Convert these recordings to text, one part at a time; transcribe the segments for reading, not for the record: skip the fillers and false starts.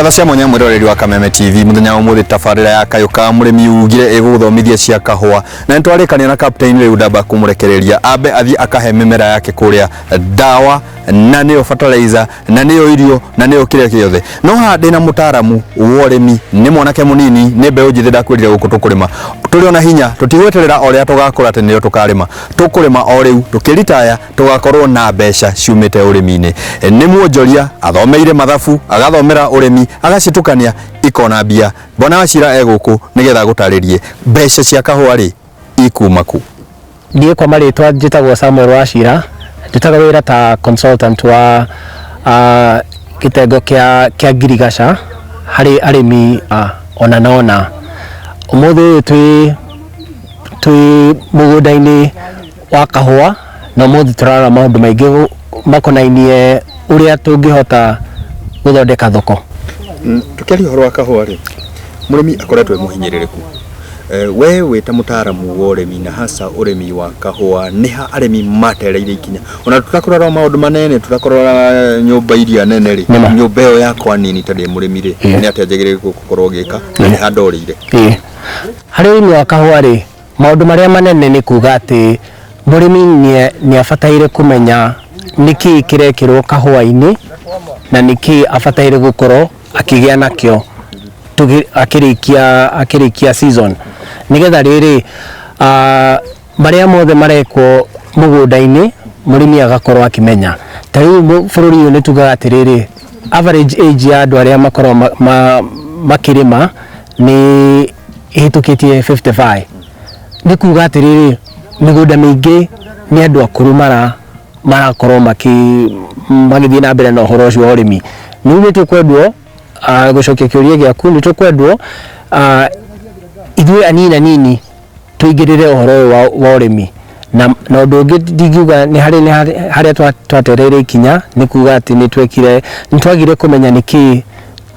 Ngatho cia mwanya mwĩroreri wa Kameme TV, mũthenya wa ũmũthĩ tabarĩra ya Kayũ ka Mũrĩmi ugire ĩgũgũthomithia cia kahũa, na nĩtwarĩkania na captain. Rĩu ndamba kũmũrekereria ambe athiĩ akahe mĩmera yake kũrĩa ndawa, na nĩyo fertilizer, na nĩyo irio, na nĩyo kĩrĩa gĩothe. No haha ndĩna mũtaramu wa ũrĩmi, nĩ mwanake mũnini, nĩ mbeũ njĩthĩ. Ndakwĩrire gũkũ tũkũrĩma tũrĩ ona hinya, tũtigweterera o rĩrĩa tũgakũra atĩ nĩrĩo tũkarĩma. Tũkũrĩma o rĩu, tũkĩritaya tũgakorwo na mbeca ciumĩte ũrĩmi-inĩ. Nĩ mwonjoria, athomeire mathabu, agathomera ũrĩmi, agacitukania ikona mbia. Bwana Wachira e gũkũ nĩgetha agũtarĩrie mbeca cia kahũa rĩ ikuma kũ. Niĩ kwa marĩtwa njĩtagwo Samuel Wachira, ndutaga wĩra ta consultant wa gĩtengo kĩa ngirigaca harĩ arĩmi ona na ona. Ũmũthĩ ũyũ twĩ mũgũnda-inĩ wa kahũa, na ũmũthĩ tũrarora maũndũ maingĩ makonainie ũrĩa tũngĩhota gũthondeka thoko. Tũkĩaria ũhoro wa kahũa rĩ, mũrĩmi akoretwo e mũhinyĩrĩrĩku. We wĩ ta mũtaaramu wa ũrĩmi, na hasa ũrĩmi wa kahũa, nĩ ha arĩmi matereire ikinya? Ona tũtakũrora maũndũ manene, tũtakũrora nyũmba iria nene rĩ, Nĩma. nyũmba ĩyo yakwa nini ta ndĩ mũrĩmi rĩ, nĩ atĩa njagĩrĩirwo gũkorwo ngĩka, na nĩ ha ndorĩire? Ĩĩ. Harĩ ũrĩmi wa kahũa rĩ, maũndũ marĩa manene nĩ kuga atĩ mũrĩmi nĩ abataire kũmenya nĩkĩĩ kĩrekĩrwo kahũa-inĩ, na nĩkĩĩ abataire gũkorwo akĩgĩa nakĩo akĩrĩkia season, nĩgetha rĩrĩ marĩa mothe marekwo mũgũnda-inĩ mũrĩmi agakorwo akĩmenya. Ta rĩu bũrũri ũyũ nĩ tugaga atĩrĩrĩ, average age ya andũ arĩa makoragwo makĩrĩma nĩ ĩhĩtũkĩtie 55. Nĩ kuga atĩrĩrĩ, mĩgũnda mĩingĩ nĩ andũ akũrũ marakorwo magĩthiĩ na mbere na ũhoro ũcio wa ũrĩmi. Rĩu nĩ tũkwendwo, gũcokia kĩũria gĩaku, nĩ tũkwendwo ithuĩ anini anini tũingĩrĩre ũhoro ũyũ wa ũrĩmi. Na ũndũ ũngĩ ndingiuga nĩ harĩ harĩa twatereire ikinya nĩ kuga atĩ nĩ twekire, nĩ twagire kũmenya nĩkĩĩ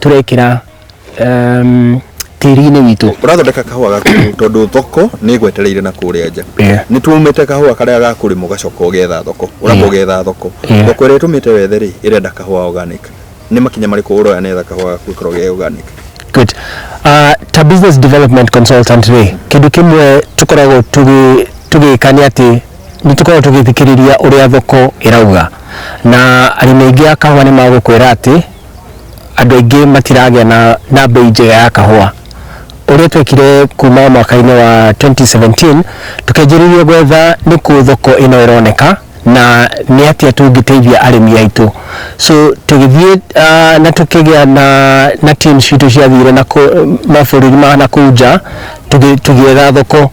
tũrekĩra tĩri-inĩ witũ. Ũrathondeka kahũa gaku tondũ thoko nĩ ĩgwetereire na kũrĩa nja. Nĩ tumĩte kahũa karĩa ga kũrĩmwo, ũgacoka ũgetha thoko, ũramba ũgetha thoko. Thoko ĩrĩa ĩtũmĩte wethe rĩ, ĩrenda kahũa organic. Nĩ makinya marĩkũ ũroya nĩgetha kahũa gaku gakorwo ge organic? Good. Ta business development consultant rĩ, kĩndũ kĩmwe tũkoragwo tũgĩka nĩ atĩ nĩ tũkoragwo tũgĩthikĩrĩria ũrĩa thoko ĩrauga, na arĩmi aingĩ a kahũa nĩ magũkwĩra atĩ andũ aingĩ matiragĩa na bei njega ya kahũa. Ũrĩa twekire kuma mwaka-inĩ wa 2017, tũkĩanjĩrĩria gwetha nĩ kũ thoko ĩno ĩroneka na nĩ atĩa tũngĩteithia arĩmi aitũ. So tũgĩthiĩ na tũkĩgĩa na team citũ ciathire na mabũrũri ma na kũu nja, tũgĩetha thoko.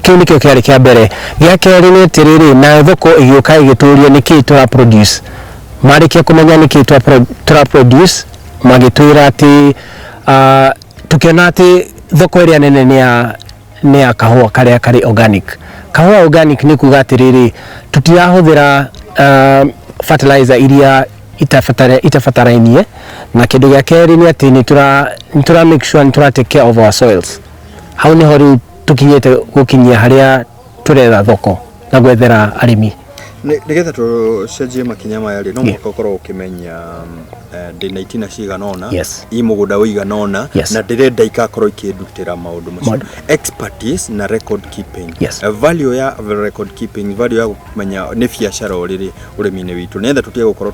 Kĩu nĩkĩo kĩarĩ kĩa mbere. Gĩa kerĩ nĩ atĩrĩrĩ, nayo thoko ĩgĩũka ĩgĩtũria nĩkĩĩ tũra produce. Marĩkia kũmenya nĩkĩĩ tũra produce, magĩtwĩra atĩ tũkĩona atĩ thoko ĩrĩa nene nĩ ya kahũa karĩa karĩ organic. Kahũa organic nĩ kuga atĩrĩrĩ, tũtirahũthĩra fertilizer iria itabatarainie, na kĩndũ gĩa kerĩ nĩ atĩ nĩ tũra make sure nĩ tũra take care of our soils. Hau nĩho rĩu tũkinyĩte gũkinyia harĩa tũretha thoko na gwethera arĩmi. Nĩgetha tũcenjie makinya maya rĩ, no mũhaka ũkorwo ũkĩmenya ndĩna itina cigana ũna i mũgũnda ũigana ũna, na ndĩrenda ikakorwo ikĩndutĩra maũndũ macio. Expertise na record keeping. Value ya record keeping, value ya kũmenya nĩ biacara ũrĩrĩ ũrĩmi-inĩ witũ, nĩgetha tũtige gũkorwo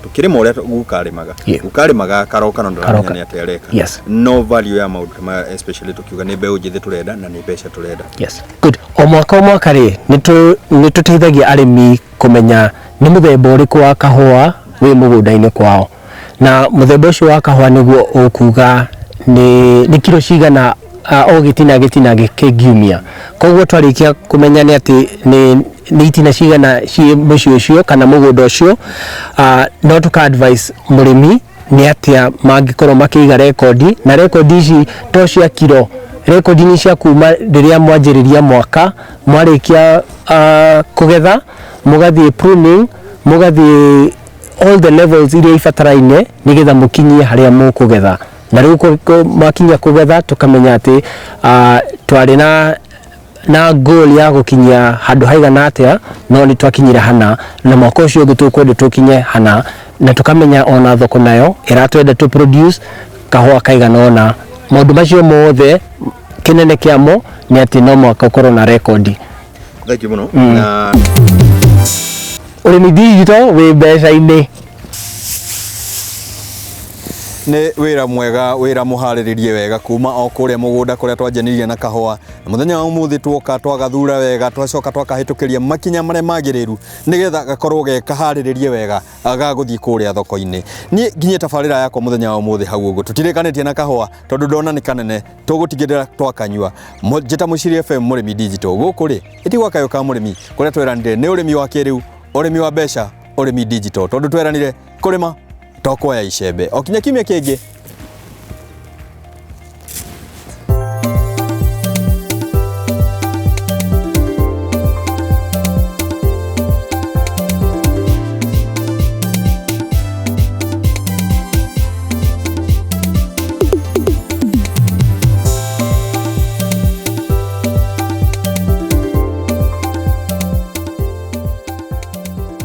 tũkĩrĩma ũrĩa guka arĩmaga. Guka arĩmaga karoka no ndaramenya Karoka. nĩ atĩa areka. No value ya maũndũ ta maya, especially tũkiuga nĩ mbeũ njĩthĩ tũrenda na nĩ mbeca tũrenda. Yes. Good. O mwaka o mwaka rĩ, nĩ tũteithagia arĩmi kũmenya nĩ mũthemba ũrĩkũ wa kahũa wĩ mũgũnda-inĩ kwao, na mũthemba ũcio wa kahũa nĩguo ũkuga nĩ kiro cigana o gĩtina gĩtina kĩngiumia. Koguo twarĩkia kũmenya nĩ atĩ nĩ itina cigana ciĩ mũciĩ ũcio kana mũgũnda ũcio, no tũka advise mũrĩmi nĩ atĩa mangĩkorwo makĩiga rekondi. Na rekondi ici to cia kiro, rekondi nĩ cia kuma rĩrĩa mwanjĩrĩria mwaka, mwarĩkia kũgetha, mũgathiĩ pruning, mũgathiĩ all the levels iria ibataraine nĩgetha mũkinyie harĩa mũkũgetha. Na rĩu mwakinya kũgetha, tũkamenya atĩ twarĩ na goal ya gũkinyia handũ haigana atĩa, no nĩ twakinyire hana, na mwaka ũcio ũngĩ tũkwenda tũkinye hana, na tũkamenya ona thoko nayo ĩratwenda tũ produce. Kahũa kaigana ũna. Maũndũ macio mothe kĩnene kĩamo nĩ atĩ no mũhaka ũkorwo na rekondi. Thank you mũno. Na Ũrĩmi digital wĩ mbeca-inĩ. Nĩ wĩra mwega, wĩra mũharĩrĩrie wega kuma o kũrĩa mũgũnda kũrĩa twanjanirie na kahũa. Na mũthenya wa ũmũthĩ tuoka twagathura wega, twacoka twakahĩtũkĩria makinya marĩa magĩrĩru nĩgetha gakorwo ge kaharĩrĩrie wega ga gũthiĩ kũrĩa thoko-inĩ. Niĩ nginyie tabarĩra yakwa mũthenya wa ũmũthĩ hau ũguo. Tũtirĩkanĩtie na kahũa tondũ ndona nĩ kanene, tũgũtigĩrĩra twakanyua. Njĩta Mũciri FM Mũrĩmi Digital. Gũkũ rĩ, ĩti gwa Kayũ ka Mũrĩmi kũrĩa tweranire nĩ ũrĩmi wa kĩrĩu, ũrĩmi wa mbeca, ũrĩmi digital. Tondũ tweranire kũrĩma to kuoya icembe. O kinya kiumia kĩngĩ.